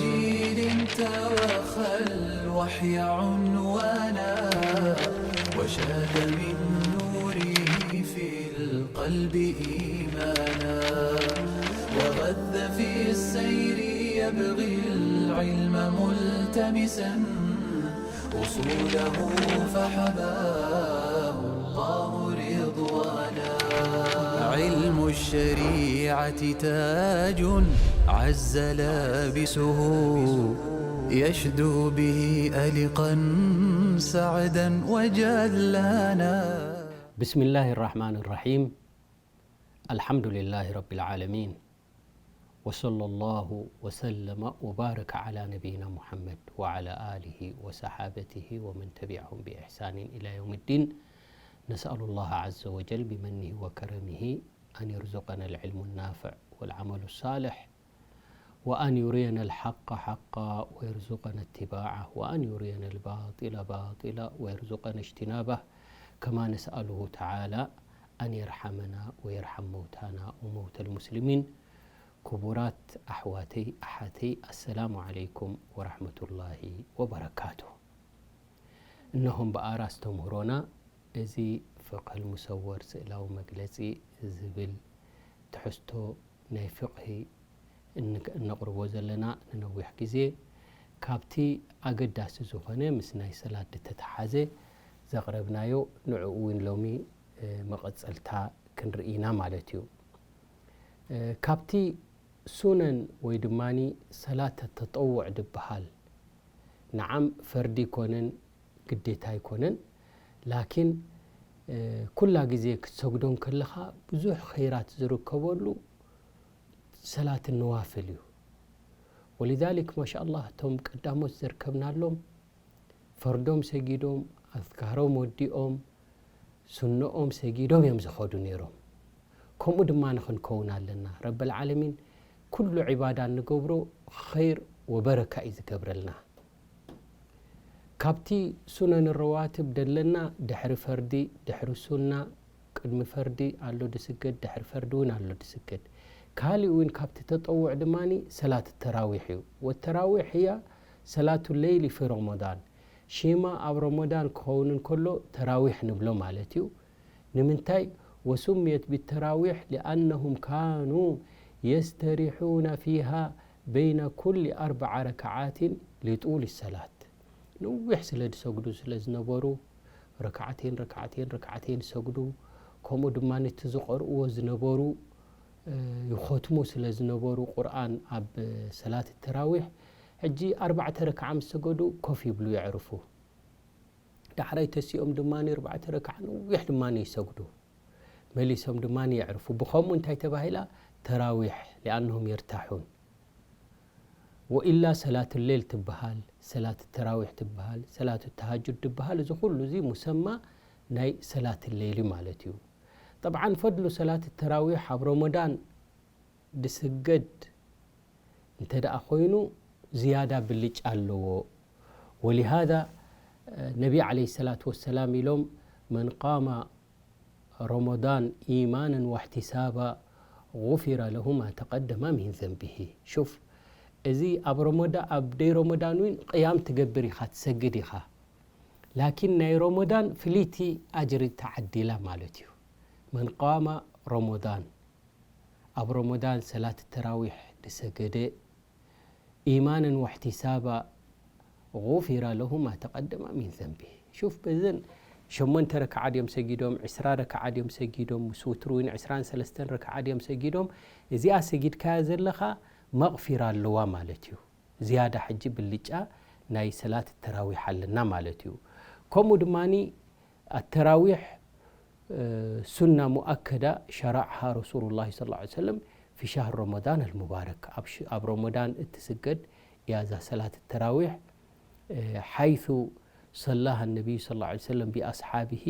جيل توخى الوحي عنوانا، وشاد من نوره في القلب إيمانا، وغذ في السير يبغي العلم ملتمسا، أصوله فحباه الله رضوانا. علم الشريعة تاج عز لابسه، يشدو به ألقا سعدا وجلانا. بسم الله الرحمن الرحيم. الحمد لله رب العالمين. وصلى الله وسلم وبارك على نبينا محمد وعلى آله وصحابته ومن تبعهم بإحسان إلى يوم الدين. نسأل الله عز وجل بمنه وكرمه أن يرزقنا العلم النافع والعمل الصالح، وأن يرينا الحق حقا ويرزقنا اتباعه، وأن يرينا الباطل باطلا ويرزقنا اجتنابه، كما نسأله تعالى أن يرحمنا ويرحم موتانا وموتى المسلمين. ክቡራት ኣሕዋተይ ኣሓተይ፣ ኣሰላሙ ዓለይኩም ወራሕመቱላሂ ወበረካቱ። እነሆም ብኣር ኣስተምህሮና እዚ ፍቕህ ሙሰወር ስእላዊ መግለጺ ዝብል ትሕዝቶ ናይ ፍቕሂ እነቕርቦ ዘለና ንነዊሕ ግዜ ካብቲ ኣገዳሲ ዝኾነ ምስ ናይ ሰላት ዝተተሓዘ ዘቕረብናዮ ንዕኡ እውን ሎሚ መቐጸልታ ክንርኢ ኢና ማለት እዩ። ካብቲ ሱነን ወይ ድማ ሰላት ተጠውዕ ዝበሃል፣ ንዓም ፈርዲ ኣይኮነን፣ ግዴታ ኣይኮነን፣ ላኪን ኩላ ግዜ ክትሰግዶ እንከለኻ ብዙሕ ኸይራት ዝርከበሉ ሰላት ነዋፍል እዩ። ወሊዛሊክ ማሻ ኣላህ እቶም ቀዳሞት ዘርከብናሎም ፈርዶም ሰጊዶም፣ ኣዝካሮም ወዲኦም፣ ሱነኦም ሰጊዶም እዮም ዝኸዱ ነይሮም። ከምኡ ድማ ንኽንከውን ኣለና። ረበል ዓለሚን ኩሉ ዒባዳ እንገብሮ ኸይር ወበረካ እዩ ዝገብረልና። ካብቲ ሱነን ረዋትብ ደለና ድሕሪ ፈርዲ፣ ድሕሪ ሱና፣ ቅድሚ ፈርዲ ኣሎ ድስገድ፣ ድሕሪ ፈርዲ እውን ኣሎ ድስገድ። ካሊእ እውን ካብቲ ተጠውዕ ድማ ሰላት ተራዊሕ እዩ። ወተራዊሕ እያ ሰላቱ ለይሊ ፊ ረመዳን። ሺማ ኣብ ረመዳን ክኸውን እንከሎ ተራዊሕ ንብሎ ማለት እዩ። ንምንታይ ወሱምየት ብተራዊሕ ሊኣነሁም ካኑ የስተሪሑና ፊሃ በይነ ኩሊ ኣርበዓ ረክዓትን ሊጡል ሰላት። ንዊሕ ስለ ዝሰግዱ ስለ ዝነበሩ ረክዓተይን ረክዓተይን ረክዓተይን ይሰግዱ። ከምኡ ድማ ነቲ ዝቐርእዎ ዝነበሩ ይኸትሙ ስለ ዝነበሩ ቁርኣን ኣብ ሰላት ተራዊሕ ሕጂ ኣርባዕተ ረክዓ ምስ ሰገዱ ኮፍ ይብሉ የዕርፉ። ዳሕራይ ተሲኦም ድማ ኣርባዕተ ረክዓ ነዊሕ ድማ ይሰግዱ። መሊሶም ድማ የዕርፉ። ብኸምኡ እንታይ ተባሂላ? ተራዊሕ ሊኣነሁም የርታሑን። ወኢላ ሰላት ሌል ትበሃል፣ ሰላት ተራዊሕ ትበሃል፣ ሰላት ተሃጁድ ትበሃል፣ እዚ ኩሉ እዚ ሙሰማ ናይ ሰላት ሌሊ ማለት እዩ። ጠብዓን ፈድሉ ሰላት ተራዊሕ ኣብ ረመዳን ድስገድ እንተ ደኣ ኮይኑ ዝያዳ ብልጫ ኣለዎ። ወሊሃዛ ነቢ ዓለይሂ ሰላቱ ወሰላም ኢሎም መን ቃማ ረመዳን ኢማናን ወሕቲሳባ ጉፊረ ለሁ ማ ተቀደመ ሚን ዘንቢሂ። ሹፍ፣ እዚ ኣብ ረመዳ ኣብ ደይ ረመዳን እውን ቅያም ትገብር ኢኻ ትሰግድ ኢኻ። ላኪን ናይ ረመዳን ፍልይቲ ኣጅሪ ተዓዲላ ማለት እዩ። መን ቃማ ረመዳን ኣብ ረመዳን ሰላት ተራዊሕ ዝሰገደ ኢማናን ወሕቲሳባ ጉፊረ ለሁ ማ ተቀደመ ሚን ዘንቢ። ሹፍ በዘን ሸሞንተ ረክዓ ድዮም ሰጊዶም፣ ዕስራ ረክዓ ድዮም ሰጊዶም፣ ምስ ውትሩ እውን ዕስራን ሰለስተን ረክዓ ድዮም ሰጊዶም፣ እዚኣ ሰጊድካያ ዘለኻ መቕፊራ ኣለዋ ማለት እዩ። ዝያዳ ሕጂ ብልጫ ናይ ሰላት ተራዊሕ ኣለና ማለት እዩ። ከምኡ ድማ ኣተራዊሕ ሱና ሙኣከዳ ሸረዓሃ ረሱሉላሂ ሰለላሁ ዐለይሂ ወሰለም ፊ ሸህር ረመዳን ኣልሙባረክ፣ ኣብ ረመዳን እትስገድ እያ እዛ ሰላት ተራዊሕ። ሓይሱ ሰላሃ ነቢዩ ሰለላሁ ዐለይሂ ወሰለም ቢኣስሓቢሂ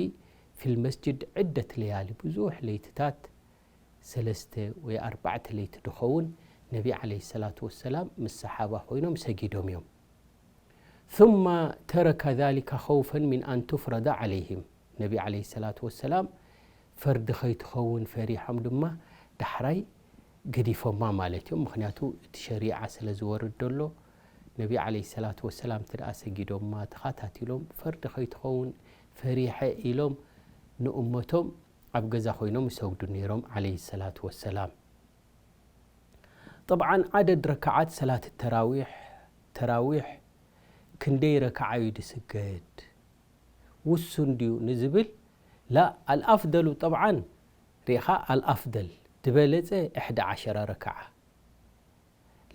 ፊል መስጅድ ዕደት ለያሊ፣ ብዙሕ ለይትታት ሰለስተ ወይ ኣርባዕተ ለይቲ ድኸውን ነቢ ዓለይሂ ሰላቱ ወሰላም ምስ ሰሓባ ኮይኖም ሰጊዶም እዮም። ثم ترك ذلك خوفا من أن تفرض عليهم። ነቢ ዓለይሂ ሰላቱ ወሰላም ፈርዲ ከይትኸውን ፈሪሖም ድማ ዳሕራይ ገዲፎማ ማለት እዮም። ምኽንያቱ እቲ ሸሪዓ ስለ ዝወርድ ዘሎ፣ ነቢ ዓለይሂ ሰላቱ ወሰላም እንተ ደኣ ሰጊዶማ ተኸታቲሎም፣ ፈርዲ ከይትኸውን ፈሪሐ ኢሎም ንእመቶም ኣብ ገዛ ኮይኖም ይሰግዱ ነይሮም ዓለይሂ ሰላቱ ወሰላም። ጠብዓን ዓደድ ረክዓት ሰላት ተራዊሕ፣ ተራዊሕ ክንደይ ረክዓ እዩ ዝስገድ? ውሱን ድዩ ንዝብል፣ ላ፣ ኣልኣፍደሉ ጠብዓን ሪኢኻ፣ ኣልኣፍደል ዝበለጸ እሕዳ ዓሸራ ረክዓ።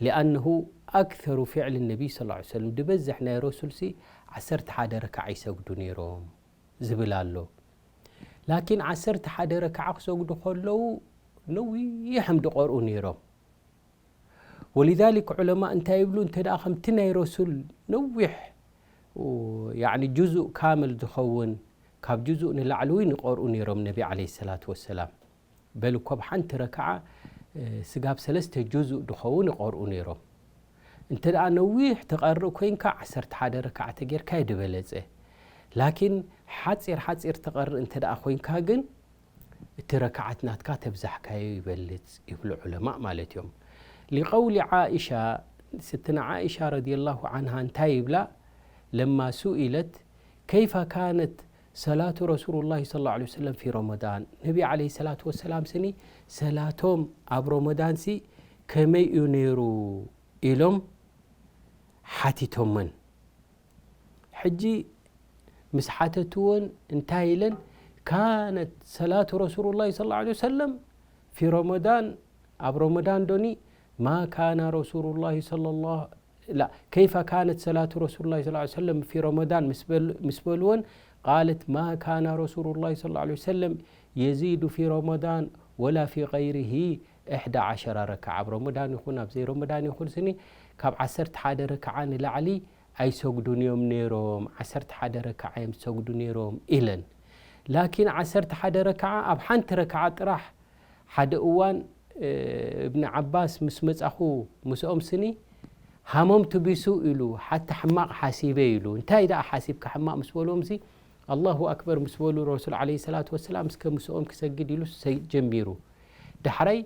ሊኣነሁ ኣክተሩ ፊዕል ነቢይ ሰለላሁ ዐለይሂ ወሰለም፣ ዝበዝሕ ናይ ረሱልሲ ዓሰርተ ሓደ ረክዓ ይሰግዱ ነይሮም ዝብል ኣሎ። ላኪን ዓሰርተ ሓደ ረክዓ ክሰግዱ ከለዉ ነዊሕ እዮም ዝቐርኡ ነይሮም። ወሊዛሊክ ዑለማ እንታይ ይብሉ? እንተ ደኣ ከምቲ ናይ ረሱል ነዊሕ፣ ያዕኒ ጁዙእ ካምል ዝኸውን፣ ካብ ጁዙእ ንላዕሊ እውን ይቐርኡ ነይሮም ነቢ ዓለይሂ ሰላቱ ወሰላም። በል እኮ ኣብ ሓንቲ ረክዓ፣ እ፣ ስጋብ ሰለስተ ጁዙእ ዝኸውን ይቐርኡ ነይሮም። እንተ ደኣ ነዊሕ ትቐርእ ኮይንካ፣ ዓሰርተ ሓደ ረክዓ ተጌርካ እዩ ዝበለጸ። ላኪን ሓጺር ሓጺር ትቐርእ እንተ ደኣ ኮይንካ ግን፣ እቲ ረክዓት ናትካ ተብዛሕካዮ ይበልጽ ይብሉ ዑለማእ ማለት እዮም። ሊቀውሊ ዓኢሻ፣ ስትና ዓኢሻ ረዲየላሁ ዓንሃ እንታይ ይብላ? ለማ ሱኢለት ከይፈ ካነት ሰላቱ ረሱሉላሂ ሰለላሁ ዐለይሂ ወሰለም ፊ ረመዳን፣ ነቢ ዓለይሂ ሰላቱ ወሰላም ስኒ ሰላቶም ኣብ ረመዳንሲ ከመይ እዩ ነይሩ ኢሎም ሓቲቶመን። ሕጂ ምስ ሓተትወን እንታይ ኢለን? ካነት ሰላቱ ረሱሉላሂ ሰለላሁ ዐለይሂ ወሰለም ፊ ረመዳን፣ ኣብ ረመዳን ዶኒ ማ ካነ ረሱሉላሂ ሰለላሁ ላ፣ ከይፈ ካነት ሰላቱ ረሱሉላሂ ሰለላሁ ዐለይሂ ወሰለም ፊ ረመዳን ምስ በል-፣ ምስ በልወን፣ ቃለት ማ ካነ ረሱሉላሂ ሰለላሁ ዐለይሂ ወሰለም የዚዱ ፊ ረመዳን ወላ ፊ ገይሪሂ እሕዳ ዓሸራ ረክዓ። ኣብ ረመዳን ይኹን ኣብ ዘይረመዳን ይኹን ስኒ ካብ ዓሰርተ ሓደ ረክዓ ንላዕሊ ኣይሰግዱን እዮም ነይሮም፣ ዓሰርተ ሓደ ረክዓ እዮም ዝሰግዱ ነይሮም ኢለን። ላኪን ዓሰርተ ሓደ ረክዓ ኣብ ሓንቲ ረክዓ ጥራሕ ሓደ እዋን፣ እ፣ እብኒ ዓባስ ምስ መጻኹ ምስኦም ስኒ ሃሞም ትቢሱ ኢሉ፣ ሓታ ሕማቕ ሓሲበ ኢሉ። እንታይ ደኣ ሓሲብካ ሕማቕ ምስ በልዎም ሲ፣ ኣላሁ ኣክበር ምስ በሉ ረሱል ዓለይሂ ሰላቱ ወሰላም እስከ ምስኦም ክሰግድ ኢሉ ሰይ-፣ ጀሚሩ። ዳሕራይ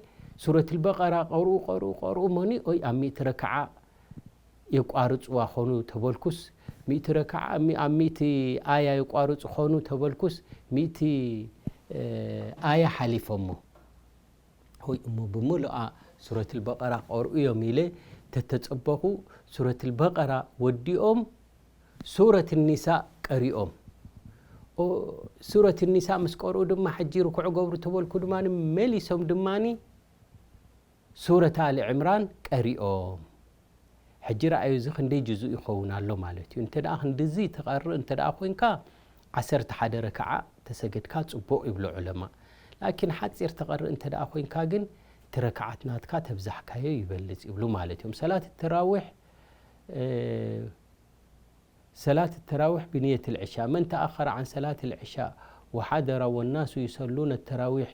ሱረት ኣልበቀራ ቀርኡ፣ ቀርኡ፣ ቀርኡ፣ መኒ ኦይ ኣብ ሚእቲ ረክዓ የቋርጽዋ ኾኑ ተበልኩስ፣ ሚእቲ ረክዓ፣ ሚ-፣ ኣብ ሚእቲ ኣያ የቋርጹ ኾኑ ተበልኩስ፣ ሚእቲ፣ እ፣ ኣያ ሓሊፎሞ። ሆይ እሞ ብምሉኣ ሱረት ኣልበቀራ ቀርኡ እዮም ኢለ ተተጸበኹ፣ ሱረት ኣልበቀራ ወዲኦም ሱረት ኒሳእ ቀሪኦም። ኦ፣ ሱረት ኒሳእ ምስ ቀርኡ ድማ ሕጂ ርኩዕ ገብሩ ተበልኩ ድማ መሊሶም ድማ ሱረት ኣሊ ዕምራን ቀሪኦም። ሕጂ ረኣዩ፣ እዚ ክንደይ ጅዙእ ይኸውን ኣሎ ማለት እዩ። እንተ ደኣ ክንድዚ ትቐርእ እንተ ደኣ ኮይንካ፣ ዓሰርተ ሓደ ረክዓ ተሰገድካ ጽቡቕ ይብሉ ዑለማ። ላኪን ሓጺር ትቐርእ እንተ ደኣ ኮይንካ ግን፣ እቲ ረክዓት ናትካ ተብዛሕካዮ ይበልጽ ይብሉ ማለት እዮም። ሰላት ተራዊሕ፣ እ፣ ሰላት ተራዊሕ ብንየት ልዕሻ። መን ተኣኸረ ዓን ሰላት ልዕሻ ወሓደራ ወናሱ ዩሰሉነ ተራዊሕ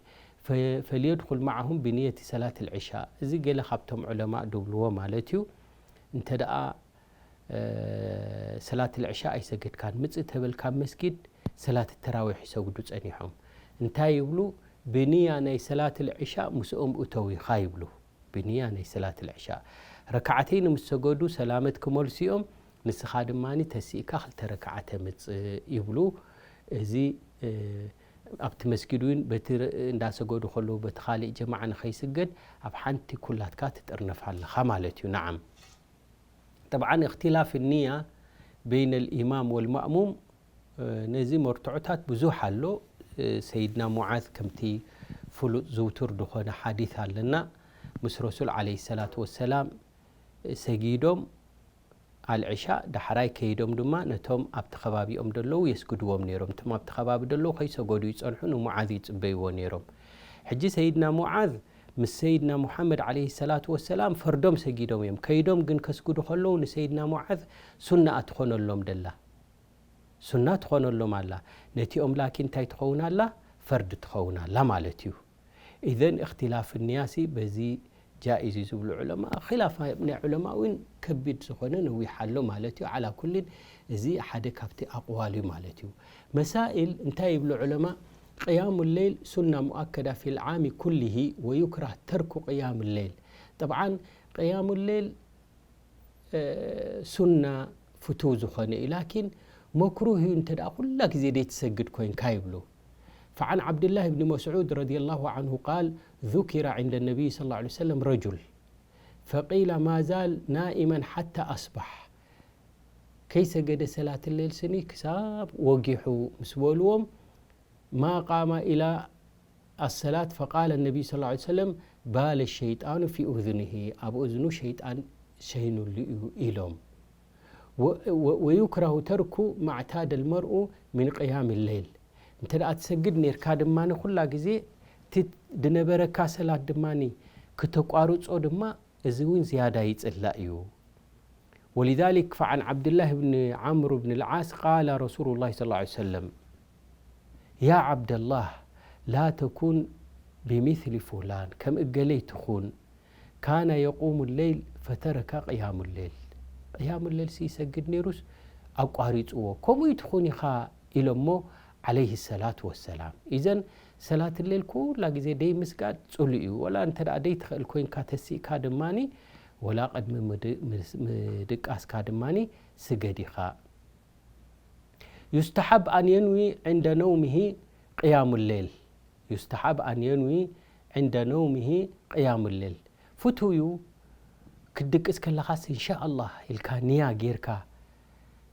ፈ-፣ ፈልየድኹል መዓሁም ብንየት ሰላት ልዕሻ። እዚ ገለ ካብቶም ዑለማእ ድብልዎ ማለት እዩ። እንተ ደኣ፣ እ፣ ሰላት ልዕሻ ኣይሰገድካን፣ ምጽእ ተበል ካብ መስጊድ ሰላት ተራዊሕ ይሰግዱ ጸኒሖም። እንታይ ይብሉ? ብንያ ናይ ሰላት ልዕሻ ምስኦም እተው ኢኻ ይብሉ። ብንያ ናይ ሰላት ልዕሻ። ረክዓተይን ምስ ሰገዱ ሰላመት ክመልሱ እዮም፣ ንስኻ ድማ ተሲእካ ክልተ ረክዓ ተምጽእ ይብሉ። እዚ፣ እ፣ ኣብቲ መስጊድ እውን በቲ ር-፣ እንዳሰገዱ ከለዉ በቲ ካልእ ጀማዓ ንኸይስገድ ኣብ ሓንቲ ኩላትካ ትጥርነፍ ኣለኻ ማለት እዩ። ነዓም። ጠብዓን እኽትላፍ ንያ በይነ ልኢማም ወልማእሙም፣ እ፣ ነዚ መርትዖታት ብዙሕ ኣሎ። እ፣ ሰይድና ሙዓዝ ከምቲ ፍሉጥ ዝውቱር ዝኾነ ሓዲት ኣለና። ምስ ረሱል ዓለይሂ ሰላቱ ወሰላም፣ እ፣ ሰጊዶም ኣልዕሻ፣ ዳሕራይ ከይዶም ድማ ነቶም ኣብቲ ከባቢኦም ዘለዉ የስግድዎም ነይሮም። እቶም ኣብቲ ከባቢ ዘለዉ ከይሰገዱ ይጸንሑ፣ ንሙዓዝ ይጽበይዎ ነይሮም። ሕጂ ሰይድና ሙዓዝ ምስ ሰይድና ሙሓመድ ዓለይሂ ሰላቱ ወሰላም ፈርዶም ሰጊዶም እዮም። ከይዶም ግን ከስግዱ ከለዉ ንሰይድና ሙዓዝ ሱና ትኾነሎም ደላ። ሱና ትኾነሎም ኣላ። ነቲኦም ላኪን እንታይ ትኸውን ኣላ? ፈርድ ትኸውን ኣላ ማለት እዩ። ኢዘን እኽትላፍ ንያሲ በዚ ጃኢዝ እዩ ዝብሉ ዑለማ፣ ኺላፍ ናይ ዑለማ እውን ከቢድ ዝኾነ ነዊሕ ኣሎ ማለት እዩ። ዓላ ኩሊን እዚ ሓደ ካብቲ ኣቕዋል እዩ ማለት እዩ። መሳኢል እንታይ ይብሉ ዑለማ? ቅያሙ ሌይል ሱና ሙኣከዳ ፊል ዓሚ ኩሊሂ ወዩክራህ ተርኩ ቅያሙ ሌይል። ጠብዓን ቅያሙ ሌይል ሱና ፍቱው ዝኾነ እዩ። ላኪን መክሩህ እዩ እንተ ደኣ ኩላ ግዜ ደይትሰግድ ኮይንካ ይብሉ። فعن عبد الله بن مسعود رضي الله عنه قال ذكر عند النبي صلى الله عليه وسلم رجل فقيل ما زال نائما حتى أصبح. ከይሰገደ ሰላት ሌል ስኒ ክሳብ ወጊሑ ምስ በልዎም ما قام إلى الصلاة فقال النبي صلى الله عليه وسلم بال الشيطان في أذنه، ኣብ እዝኑ ሸይጣን ሸይኑሉ እዩ ኢሎም። ويكره ترك ما اعتاد المرء من قيام الليل. እንተ ደኣ ትሰግድ ኔርካ ድማ ኩላ ግዜ እቲ ድነበረካ ሰላት ድማ ክተቋርጾ ድማ እዚ እውን ዝያዳ ይጽላእ እዩ። ولذلك فعن عبد الله بن عمرو بن العاص قال رسول الله صلى الله عليه وسلم يا عبد الله لا تكن بمثل فلان ከም እገሌ ኣይትኹን كان يقوم الليل فترك قيام الليل ቅያሙ ሌል ሲ ይሰግድ ነይሩስ ኣቋሪጽዎ ከምኡ ይትኹን ኢኻ ኢሎሞ عليه الصلاة والسلام። إذن ሰላት ሌል ኩላ ግዜ ደይ ምስጋድ ጽሉእ እዩ። ወላ እንተ ደኣ ደይ ትኽእል ኮይንካ ተሲእካ ድማኒ ወላ ቅድሚ ምድ- ምስ- ምድቃስካ ድማኒ ስገድ ኢኻ። يستحب أن ينوي عند نومه قيام الليل. يستحب أن ينوي عند نومه قيام الليل. ፍቱው እዩ ክትድቅስ ከለኻስ እንሻ ኣላህ ኢልካ ንያ ጌርካ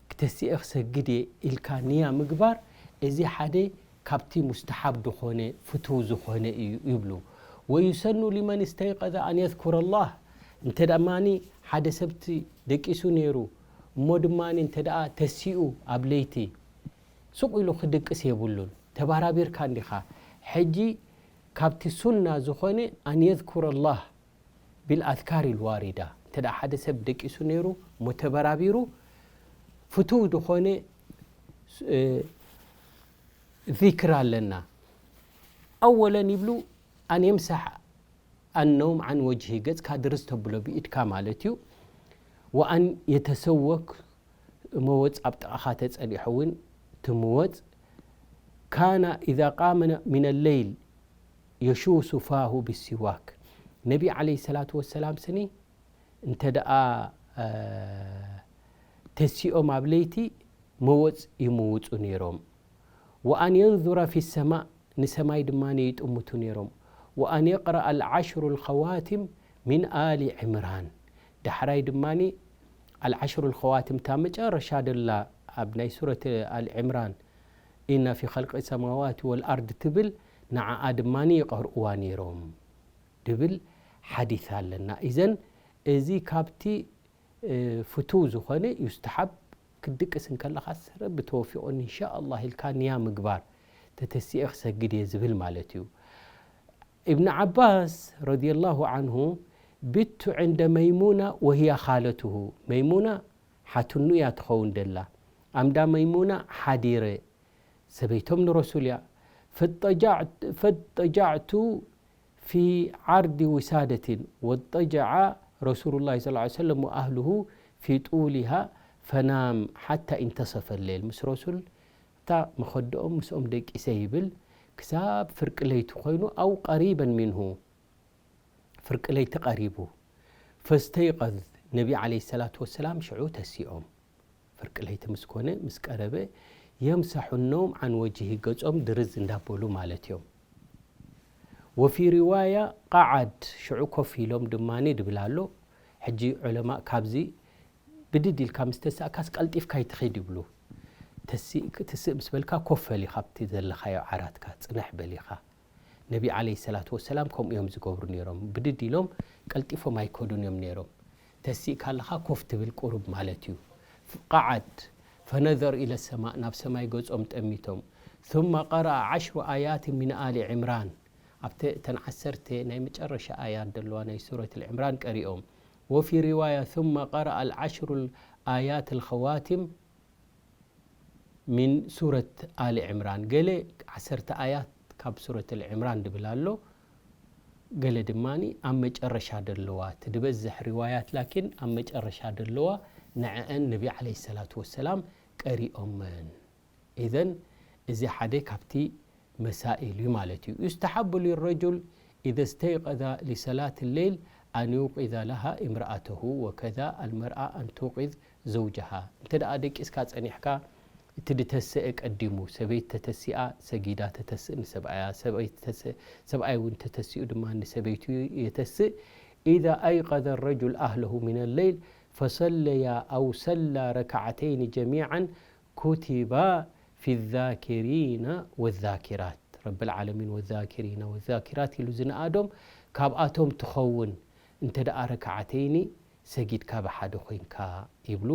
ክተሲኤ ክሰግድ እየ ኢልካ ንያ ምግባር እዚ ሓደ ካብቲ ሙስተሓብ ዝኾነ ፍቱው ዝኾነ እዩ ይብሉ። ويسن لمن استيقظ أن يذكر الله እንተ ደማኒ ሓደ ሰብቲ ደቂሱ ነይሩ እሞ ድማ እንተ ደኣ ተሲኡ ኣብ ለይቲ ሱቕ ኢሉ ክድቅስ የብሉን። ተባራቢርካ እንዲኻ። ሕጂ ካብቲ ሱና ዝኾነ أن يذكر الله بالأذكار الواردة እንተ ደኣ ሓደ ሰብ ደቂሱ ነይሩ እሞ ተበራቢሩ ፍቱው ዝኾነ ዚክር ኣለና። أولا ይብሉ أن يمسح النوم عن وجهه ገጽካ ድርዝ ተብሎ ብኢድካ ማለት እዩ። وأن يتسوك መወጽ ኣብ ጥቓኻ ተጸኒሑ እውን ትምወጽ كان إذا قام من الليل يشوس فاه بالسواك ነቢ عليه الصلاة والسلام ስኒ እንተ ደኣ ተሲኦም ኣብ ለይቲ መወጽ ይምውጹ ነይሮም። وأن ينظر في السماء ንሰማይ ድማ ይጥምቱ ነይሮም። وأن يقرأ العشر الخواتم من آل عمران ዳሕራይ ድማ العشر الخواتم እታ መጨረሻ ደላ ኣብ ናይ ሱረት ኣል ዕምራን إن في خلق السماوات والأرض ትብል ንዓኣ ድማ ይቐርእዋ ነይሮም ድብል ሓዲስ ኣለና። إذن እዚ ካብቲ ፍቱው ዝኾነ يستحب ክትድቅስ እንከለኻስ ረቢ ተወፊቑኒ إن شاء الله ኢልካ ንያ ምግባር ተተሲኤ ክሰግድ እየ ዝብል ማለት እዩ። ابن عباس رضي الله عنه بت عند ميمونة وهي خالته መይሙና ሓትኑ እያ ትኸውን ደላ ኣምዳ መይሙና ሓዲረ ሰበይቶም ንረሱል እያ فاضطجعت في عرض وسادة واضطجع رسول الله صلى الله عليه وسلم وأهله في طولها فنام حتى انتصف الليل ምስ ረሱል እታ መኸድኦም ምስኦም ደቂሰ ይብል ክሳብ ፍርቂ ለይቲ ኮይኑ أو قريبا منه ፍርቂ ለይቲ ቀሪቡ فاستيقظ ነቢ عليه الصلاة والسلام ሽዑ ተሲኦም ፍርቂ ለይቲ ምስ ኮነ ምስ ቀረበ يمسح النوم عن وجهه ገጾም ድርዝ እንዳበሉ ማለት እዮም። وفي رواية قعد ሽዑ ኮፍ ኢሎም ድማ ድብል ኣሎ። ሕጂ ዑለማእ ካብዚ ብድድ ኢልካ ምስ ተሳእካስ ቀልጢፍካ ኣይትኺድ ይብሉ። ተሲእ ትስእ ምስ በልካ ኮፍ በል ኢኻ ኣብቲ ዘለኻዮ ዓራትካ ጽንሕ በል ኢኻ። ነቢ ዓለይሂ ሰላቱ ወሰላም ከምኡ እዮም ዝገብሩ ነይሮም። ብድድ ኢሎም ቀልጢፎም ኣይከዱን እዮም ነይሮም። ተሲእካ ኣለኻ ኮፍ ትብል ቁሩብ ማለት እዩ። قعد فنظر إلى السماء ናብ ሰማይ ገጾም ጠሚቶም ثم قرأ عشر آيات من آل عمران ኣብተ እተን ዓሰርተ ናይ መጨረሻ ኣያት ደለዋ ናይ ሱረት العمران ቀሪኦም وفي رواية ثم قرأ العشر الآيات الخواتم من سورة آل عمران ገለ ዓሰርተ ኣያት ካብ ሱረት العمران ድብል ኣሎ ገለ ድማ ኣብ መጨረሻ ደለዋ እቲ ድበዝሕ ሪዋያት ላኪን ኣብ መጨረሻ ደለዋ ንዐአን ነቢ ዓለይሂ ሰላቱ ወሰላም ቀሪኦመን إذن እዚ ሓደ ካብቲ መሳኢል እዩ ማለት እዩ። يستحب للرجل إذا استيقظ لصلاة الليل أن يوقظ لها امرأته وكذا المرأة أن توقظ زوجها. እንተ ደኣ ደቂስካ ጸኒሕካ፣ እቲ ዝተሰአ ቀዲሙ፣ ሰበይቲ ተተሲኣ ሰጊዳ ተተስእ ንሰብኣያ፣ ሰበይቲ ተሰ-፣ ሰብኣይ እውን ተተሲኡ ድማ ንሰበይቱ የተስእ። إذا أيقظ الرجل أهله من الليل فصليا أو صلى ركعتين جميعا كتبا في الذاكرين والذاكرات. ረብል ዓለሚን ወዛኪሪና ወዛኪራት ኢሉ ዝነኣዶም ካብኣቶም ትኸውን፣ እንተ ደኣ ረክዓተይኒ ሰጊድካ ብሓደ ኮይንካ ይብሉ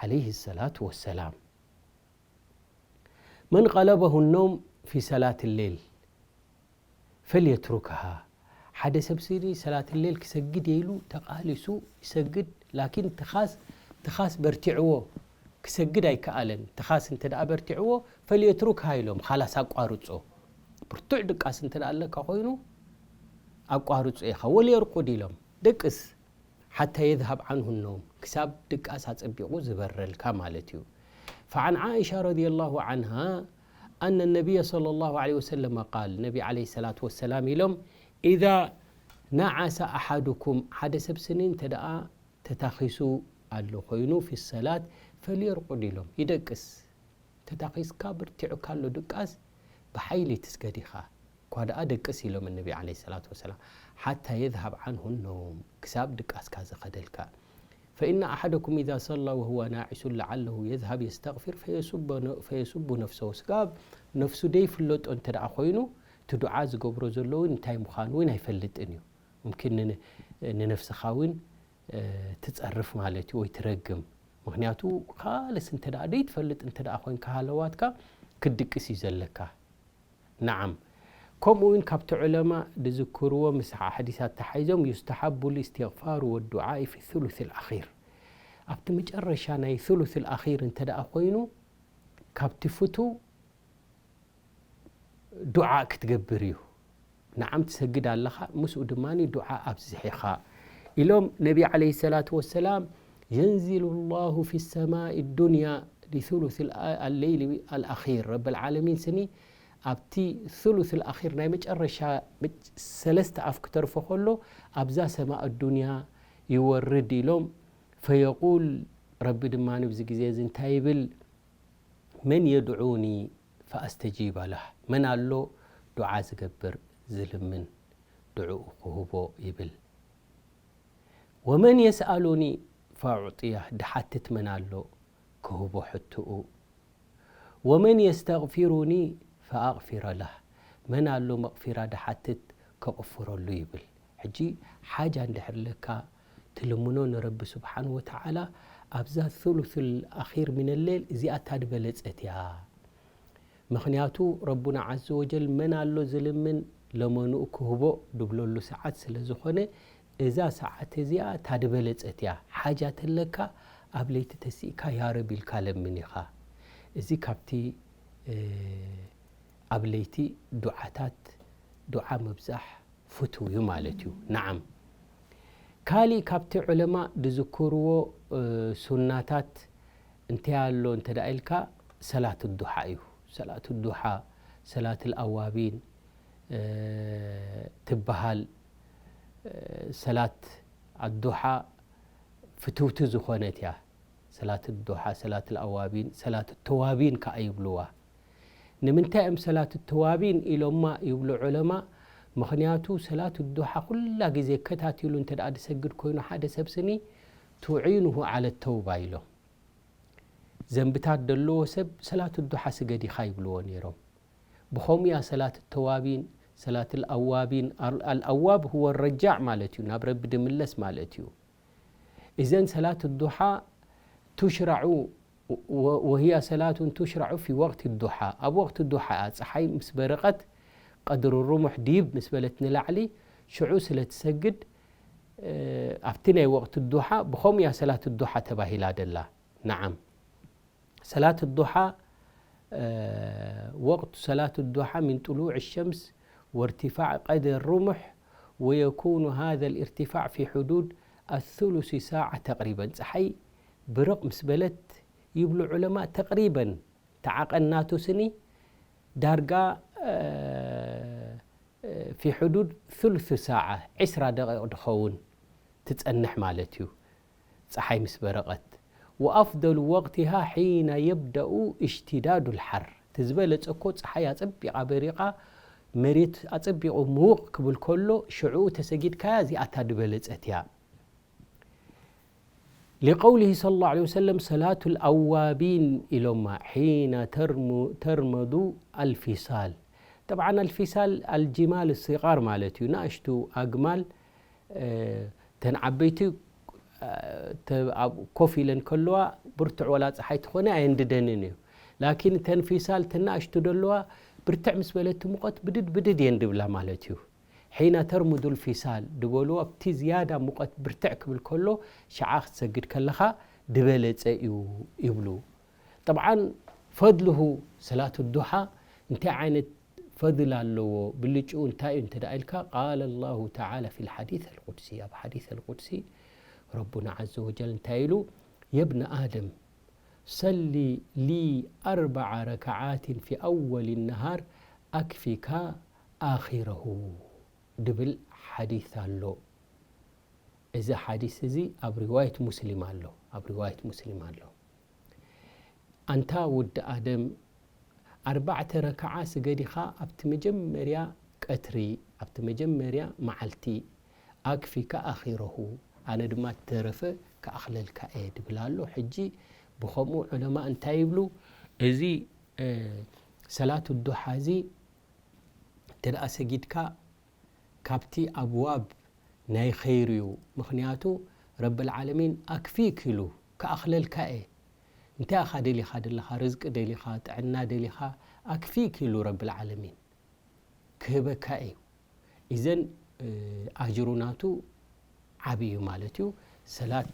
ዓለይሂ ሰላቱ ወሰላም። መን ቀለበሁ ኖም ፊ ሰላት ሌል ፈልየትሩክሃ። ሓደ ሰብ ስኒ ሰላት ሌል ክሰግድ የኢሉ ተቓሊሱ ይሰግድ፣ ላኪን ትኻስ ትኻስ በርቲዕዎ ክሰግድ ኣይከኣለን። ትኻስ እንተ ደኣ በርቲዕዎ ፈልየትሩክሃ ኢሎም፣ ካላስ ኣቋርጾ። ብርቱዕ ድቃስ እንተ ደኣ ኣለካ ኮይኑ ኣቋርጾ ኢኻ። ወልየርቁድ ኢሎም፣ ደቅስ ሓታ የዝሃብ ዓንሁ ኖም፣ ክሳብ ድቃስ ኣጸቢቑ ዝበረልካ ማለት እዩ። فعن عائشة رضي الله عنها أن النبي صلى الله عليه وسلم قال، ነቢ ዓለይሂ ሰላቱ ወሰላም ኢሎም፣ إذا نعس أحدكم፣ ሓደ ሰብ ስኒ እንተ ደኣ ተታኺሱ ኣሎ ኮይኑ፣ في الصلاة فليرقد ኢሎም፣ ይደቅስ። ተታኺስካ ብርቲዑካ ኣሎ ድቃስ፣ ብሓይሊ ትስገድ ኢኻ። እኳ ደኣ ደቅስ ኢሎም ነቢ ዓለይሂ ሰላቱ ወሰላም፣ ሓታ የዝሃብ ዓንሁ ኖም፣ ክሳብ ድቃስካ ዝኸደልካ። فإن أحدكم إذا صلى وهو ناعس لعله يذهب يستغفر فيسب ن-، فيسب نفسه። ስጋብ ነፍሱ ደይፍለጦ እንተ ደኣ ኮይኑ፣ እቲ ዱዓ ዝገብሮ ዘሎ እውን እንታይ ምዃኑ እውን ኣይፈልጥን እዩ። ሙምኪን ን-፣ ንነፍስኻ እውን፣ እ፣ ትጸርፍ ማለት እዩ፣ ወይ ትረግም። ምኽንያቱ፣ ካልስ እንተ ደኣ ደይትፈልጥ እንተ ደኣ ኮይንካ ሃለዋትካ፣ ክትድቅስ እዩ ዘለካ። ነዓም። ከምኡ እውን ካብቲ ዑለማ ዝዝክርዎ ምስ ሓዲሳት ተሓይዞም፣ يستحب الاستغفار والدعاء في الثلث الأخير። ኣብቲ መጨረሻ ናይ ثلث الأخير እንተ ደኣ ኮይኑ፣ ካብቲ ፍቱው ዱዓ ክትገብር እዩ። ነዓም ትሰግድ ኣለኻ፣ ምስኡ ድማ ዱዓ ኣብዝሕ ኢኻ ኢሎም ነቢ ዓለይሂ ሰላቱ ወሰላም። ينزل الله في السماء الدنيا لثلث الليل الأخير። ረብል ዓለሚን ስኒ ኣብቲ ثلث الأخير ናይ መጨረሻ መጭ-፣ ሰለስተ ኣፍ ክተርፎ ከሎ ኣብዛ ሰማእ ዱንያ ይወርድ ኢሎም። فيقول፣ ረቢ ድማ ኣብዚ ግዜ እዚ እንታይ ይብል? من يدعوني فأستجيب له። መን ኣሎ ዱዓ ዝገብር ዝልምን ድዕኡ ክህቦ ይብል። ومن يسألني فأعطيه። ድሓትት መን ኣሎ ክህቦ ሕትኡ። ومن يستغفرني فأغفر له። መን ኣሎ መቕፊራ ድሓትት ከቕፍረሉ ይብል። ሕጂ ሓጃ እንድሕር ለካ ትልምኖ ንረቢ ስብሓን ወተዓላ ኣብዛ ثلث الأخير من الليل እዚኣ እታ ዝበለጸት እያ። ምኽንያቱ ረቡና ዓዘ ወጀል መን ኣሎ ዝልምን ለመንኡ ክህቦ ድብለሉ ሰዓት ስለ ዝኾነ፣ እዛ ሰዓት እዚኣ እታ ዝበለጸት እያ። ሓጃ ተለካ ኣብ ለይቲ ተሲእካ ያ ረብ ኢልካ ለምን ኢኻ። እዚ ካብቲ፣ እ፣ ኣብ ለይቲ ዱዓታት፣ ዱዓ ምብዛሕ ፍቱው እዩ ማለት እዩ። ነዓም። ካሊእ ካብቲ ዑለማ ዝዝክርዎ፣ እ፣ ሱናታት እንታይ ኣሎ እንተ ደኣ ኢልካ፣ ሰላት ዱሓ እዩ። ሰላት ዱሓ፣ ሰላት ኣዋቢን፣ እ፣ ትበሃል፣ እ፣ ሰላት ኣዱሓ ፍትውቲ ዝኾነት እያ። ሰላት ዱሓ፣ ሰላት ኣዋቢን፣ ሰላት ተዋቢን ከኣ ይብልዋ። ንምንታይ እዮም ሰላት ተዋቢን ኢሎማ ይብሉ ዑለማ? ምኽንያቱ ሰላት ዱሓ ኩላ ግዜ ከታቲሉ እንተ ደኣ ዝሰግድ ኮይኑ ሓደ ሰብ ስኒ፣ ቱዒኑሁ ዓለ ተውባ ኢሎም። ዘንብታት ዘለዎ ሰብ ሰላት ዱሓ ስገድ ኢኻ ይብልዎ ነይሮም። ብኸምኡ እያ ሰላት ተዋቢን፣ ሰላት ኣዋቢን፣ ኣል-፣ ኣልኣዋብ ሁወ ረጃዕ ማለት እዩ፣ ናብ ረቢ ድምለስ ማለት እዩ። እዘን ሰላት ዱሓ ቱሽራዑ ወ-፣ ወህያ ሰላቱን ቱሽራዑ ፊ ወቅት ዱሓ፣ ኣብ ወቅት ዱሓ እያ፣ ፀሓይ ምስ በረቐት፣ ቀድሪ ሩሙሕ ዲብ ምስ በለት ንላዕሊ፣ ሽዑ ስለ ትሰግድ፣ እ፣ ኣብቲ ናይ ወቅት ዱሓ፣ ብኸምኡ እያ ሰላት ዱሓ ተባሂላ ደላ። ነዓም። ሰላት ዱሓ፣ እ፣ ወቅቱ ሰላት ዱሓ ሚን ጥሉዕ ሸምስ ወርቲፋዕ ቀድሪ ሩሙሕ፣ ወየኩኑ ሃዘ ልእርቲፋዕ ፊ ሕዱድ ኣሱሉሲ ሳዓ ተቅሪበን። ፀሓይ ብርቕ ምስ በለት ይብሉ ዑለማ፣ ተቅሪበን፣ ተዓቐን ናቱ ስኒ ዳርጋ፣ ፊ ሕዱድ ثلث ሳዓ፣ ዕስራ ደቂቕ ድኸውን ትጸንሕ ማለት እዩ፣ ጸሓይ ምስ በረቐት። وأفضل وقتها حين يبدأ اشتداد الحر። እቲ ዝበለጸ እኮ ጸሓይ ኣጸቢቓ በሪቓ፣ መሬት ኣጸቢቑ ምውቕ ክብል ከሎ፣ ሽዕኡ ተሰጊድካያ እዚኣታ ዝበለጸት እያ። لقوله صلى الله عليه وسلم صلاة الأوابين ኢሎማ، حين ترم-، ترمد الفصال። طبعا الفصال الجمال الصغار ማለት እዩ፣ ንኣሽቱ ኣግማል። እ፣ ተን ዓበይቲ፣ እ፣ ተ-፣ ኣብ ኮፍ ኢለን ከለዋ ብርቱዕ ወላ ጸሓይ ትኾነ ኣየንድደንን እዩ። ላኪን ተን ፊሳል ተናእሽቱ ደለዋ ብርትዕ ምስ በለት ሙቐት ብድድ ብድድ እየን ድብላ ማለት እዩ። ሒና ተርሙዱል ፊሳል ድበልዎ ኣብቲ ዝያዳ ሙቐት ብርትዕ ክብል ከሎ ሽዓ ክትሰግድ ከለኻ ድበለጸ እዩ ይብሉ። ጠብዓን ፈድልሁ ሰላት ዱሓ እንታይ ዓይነት ፈድል ኣለዎ፣ ብልጭኡ እንታይ እዩ እንተ ደኣ ኢልካ፣ ቃለ ላሁ ተዓላ ፊል ሓዲስ ኣልቁድሲ፣ ኣብ ሓዲስ ኣልቁድሲ ረቡና ዓዘ ወጀል እንታይ ኢሉ፣ የብነ ኣደም ሰሊ ሊ ኣርበዓ ረክዓትን ፊ ኣወል ነሃር ኣክፊካ ኣኺረሁ ድብል ሓዲስ ኣሎ። እዚ ሓዲስ እዚ ኣብ ሪዋየት ሙስሊም ኣሎ፣ ኣብ ሪዋየት ሙስሊም ኣሎ። ኣንታ ወዲ ኣደም፣ ኣርባዕተ ረክዓ ስገዲኻ ኣብቲ መጀመርያ ቀትሪ፣ ኣብቲ መጀመርያ መዓልቲ፣ ኣክፊካ ኣኺረሁ፣ ኣነ ድማ ተረፈ ክኣኽለልካ እየ ድብል ኣሎ። ሕጂ ብኸምኡ ዑለማ እንታይ ይብሉ? እዚ፣ እ፣ ሰላት ዱሓ እዚ እንተ ደኣ ሰጊድካ ካብቲ ኣብዋብ ናይ ኸይር እዩ። ምኽንያቱ ረብል ዓለሚን ኣክፊክ ኢሉ፣ ክኣኽለልካ እየ። እንታይ ኢኻ ደሊኻ ደለኻ? ርዝቂ ደሊኻ፣ ጥዕና ደሊኻ? ኣክፊክ ኢሉ ረብል ዓለሚን ክህበካ እዩ። ኢዘን፣ እ፣ ኣጅሩ ናቱ ዓቢ እዩ ማለት እዩ። ሰላት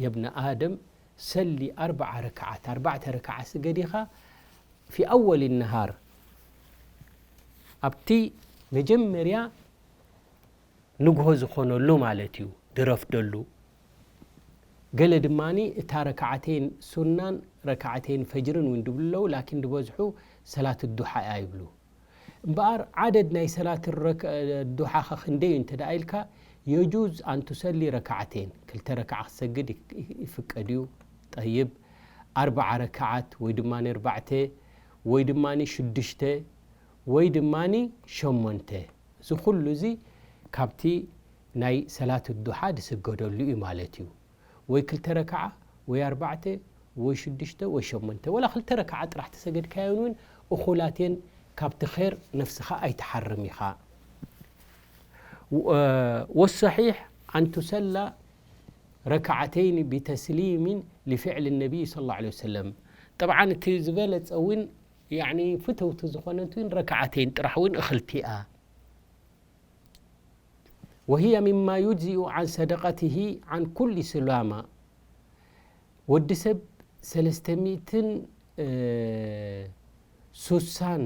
የብነ ኣደም ሰሊ ኣርበዓ ረክዓት፣ ኣርባዕተ ረክዓ ስገዲኻ ፊ ኣወል ነሃር፣ ኣብቲ መጀመርያ ንግሆ ዝኾነሉ ማለት እዩ፣ ድረፍደሉ። ገለ ድማኒ እታ ረክዓተይን ሱናን ረክዓተይን ፈጅርን እውን ድብሉ ኣለዉ፣ ላኪን ድበዝሑ ሰላት ዱሓ እያ ይብሉ። እምበኣር ዓደድ ናይ ሰላት ረክ-፣ ዱሓኸ ክንደይ እዩ እንተ ደኣ ኢልካ፣ የጁዝ ኣን ቱሰሊ ረክዓተይን፣ ክልተ ረክዓ ክትሰግድ ይክ-፣ ይፍቀድ እዩ። ጠይብ፣ ኣርብዓ ረክዓት ወይ ድማ ኣርባዕተ ወይ ድማ ሽዱሽተ ወይ ድማ ሸሞንተ። እዚ ኩሉ እዚ ካብቲ ናይ ሰላት ዱሓ ዝስገደሉ እዩ ማለት እዩ። ወይ ክልተ ረክዓ ወይ ኣርባዕተ ወይ ሽዱሽተ ወይ ሸሞንተ፣ ወላ ክልተ ረክዓ ጥራሕ ተሰገድካዮን እውን እኹላት እየን፣ ካብቲ ኸይር ነፍስኻ ኣይትሓርም ኢኻ። ወ-፣ ወሰሒሕ ኣን ቱሰላ ረክዓተይን ብተስሊምን ልፍዕሊ ነቢይ ሰለላሁ ዐለይሂ ወሰለም። ጠብዓን እቲ ዝበለጸ እውን፣ ያዕኒ ፍትውቲ ዝኾነት እውን ረክዓተይን ጥራሕ እውን እኽልቲ እያ። ወህየ ሚማ ዩጅዚኡ ዓን ሰደቀትሂ ዓን ኩሊ ሱላማ። ወዲ ሰብ ሰለስተ ሚእትን፣ እ፣ ሱሳን፣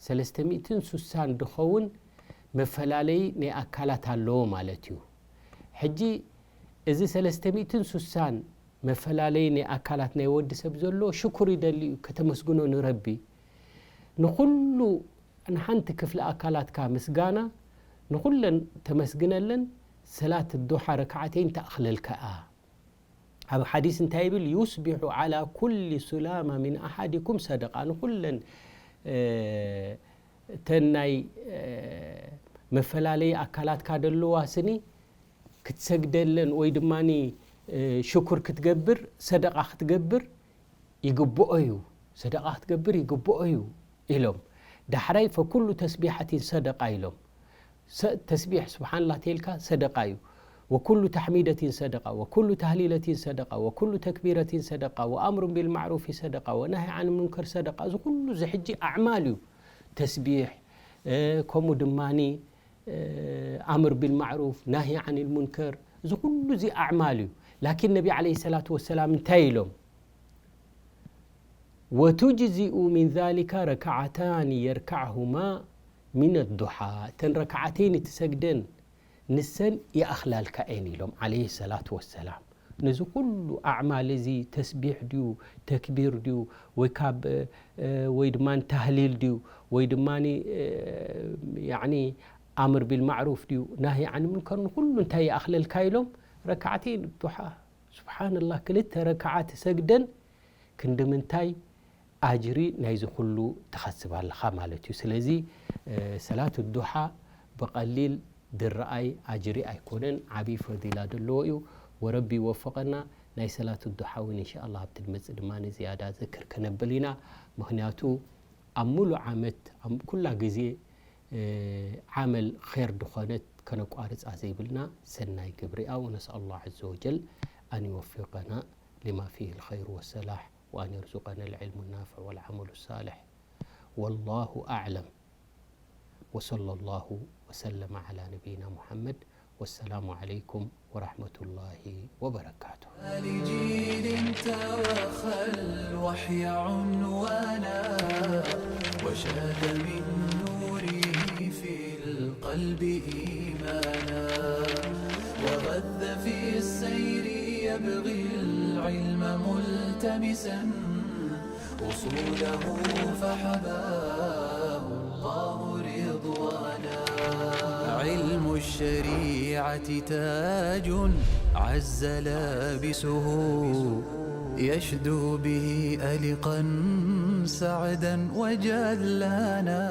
ሰለስተ ሚእትን ሱሳን ድኸውን መፈላለዪ ናይ ኣካላት ኣለዎ ማለት እዩ። ሕጂ እዚ ሰለስተ ሚእትን ሱሳን መፈላለዪ ናይ ኣካላት ናይ ወዲ ሰብ ዘሎ ሽኩር ይደሊ እዩ፣ ከተመስግኖ ንረቢ። ንኹሉ፣ ንሓንቲ ክፍሊ ኣካላትካ ምስጋና፣ ንኹለን ተመስግነለን፣ ሰላት ዱሓ ረክዓተይን ተኣኽለልካ እያ። ኣብ ሓዲስ እንታይ ይብል? ዩስቢሑ ዓላ ኩሊ ሱላማ ሚን ኣሓዲኩም ሰደቃ። ንኹለን፣ እ፣ እተን ናይ፣ እ፣ መፈላለዪ ኣካላትካ ደለዋ ስኒ ክትሰግደለን ወይ ድማኒ፣ እ፣ ሽኩር ክትገብር፣ ሰደቃ ክትገብር ይግብኦ እዩ። ሰደቃ ክትገብር ይግብኦ እዩ ኢሎም። ዳሕራይ ፈኩሉ ተስቢሓቲን ሰደቃ ኢሎም። ሰ-፣ ተስቢሕ ስብሓንላህ ተልካ ሰደቃ እዩ። ወኩሉ ታሕሚደቲን ሰደቃ፣ ወኩሉ ታህሊለቲን ሰደቃ፣ ወኩሉ ተክቢረቲን ሰደቃ፣ ወኣምሩን ቢልማዕሩፊ ሰደቃ፣ ወናሂ ዓን ሙንከር ሰደቃ። እዚ ኩሉ እዚ ሕጂ ኣዕማል እዩ። ተስቢሕ፣ እ፣ ከምኡ ድማኒ፣ እ፣ ኣምር ቢልማዕሩፍ፣ ናሂ ዓኒል ሙንከር፣ እዚ ኩሉ እዚ ኣዕማል እዩ። ላኪን ነቢ ዓለይሂ ሰላቱ ወሰላም እንታይ ኢሎም? ወቱጅዚኡ ሚን ዛሊካ ረክዓታኒ የርካዕሁማ ሚነ ዱሓ። እተን ረክዓተይን እትሰግደን ንሰን ይኣኽላልካ እየን ኢሎም ዓለይሂ ሰላቱ ወሰላም። ነዚ ኩሉ ኣዕማል እዚ ተስቢሕ ድዩ፣ ተክቢር ድዩ፣ ወይ ካብ ወይ ድማ ታህሊል ድዩ፣ ወይ ድማ ያኒ ኣምር ቢልማዕሩፍ ድዩ፣ ናሂ ዓን ሙንከር፣ ንኩሉ እንታይ ይኣኽለልካ ኢሎም ረክዓተይ ዱሓ። ሱብሓነላህ፣ ክልተ ረክዓ ትሰግደን ክንዲ ምንታይ ኣጅሪ ናይዚ ኩሉ ትኸስብ ኣለኻ ማለት እዩ። ስለዚ ሰላት ዱሓ ብቐሊል ድረኣይ ኣጅሪ ኣይኮነን፣ ዓብዪ ፈዲላ ዘለዎ እዩ። ወረቢ ይወፍቐና። ናይ ሰላት ዱሓ እውን እንሻ ኣላህ ኣብቲ ድመፅእ ድማ ንዝያዳ ዝክር ከነብል ኢና። ምክንያቱ ኣብ ሙሉእ ዓመት ኣብ ኩላ ግዜ ዓመል ኸይር ድኾነት ከነቋርፃ ዘይብልና ሰናይ ግብሪ እያ። ونسأل الله عز وجل أن يوفقنا لما فيه الخير والصلاح وأن يرزقنا العلم النافع والعمل الصالح. والله أعلم. وصلى الله وسلم على نبينا محمد. والسلام عليكم ورحمة الله وبركاته. لجيل توخى الوحي عنوانا، وشاد من نوره في القلب إيمانا، وغذ في السير يبغي العلم ملتمسا، أصوله فحباه الله رضوانا. علم الشريعة تاج عز لابسه، يشدو به ألقا سعدا وجلانا.